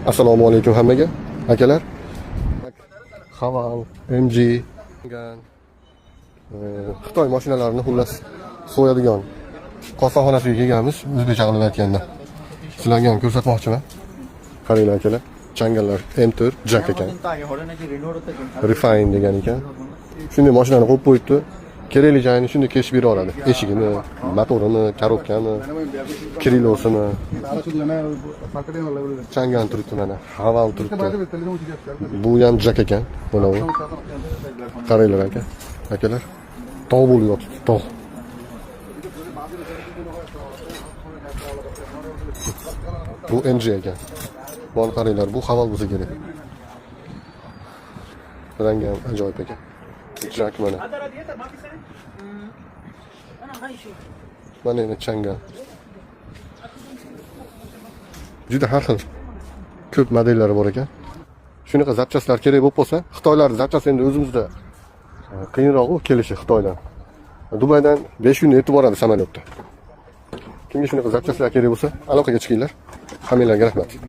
Assalomu alaykum hammaga, akalar. Haval, MG, Xitoy mashinalarini xullas so'yadigan qassobxonasiga kelganmiz, o'zbekcha qilib aytganda. Sizlarga ham ko'rsatmoqchiman. Qaranglar, akalar, Changanlar M4 JAC ekan. Refine degan ekan. Shunday mashinani qo'yib qo'yibdi. Kerakli joyini shunday kesib bera oladi. Eshigini, motorini, korobkani, krilosini. Changan turibdi mana. Haval turibdi. Bu ham JAC ekan. Mana bu. Qaranglar, aka. Akalar. Tog' bo'lib yotibdi, tog'. Bu MG ekan. Buni qaranglar, bu Haval bo'lsa kerak. Rangi ham ajoyib ekan. JAC mana. Mana endi Changan. Juda har xil ko'p modellari bor ekan. Shunaqa zapchastlar kerak bo'lib qolsa, Xitoylar zapchast endi o'zimizda qiyinroq u kelishi Xitoydan. Dubaydan 5 kunda yetib boradi samolyotda. Kimga shunaqa zapchastlar kerak bo'lsa, aloqaga chiqinglar. Hammanglarga rahmat.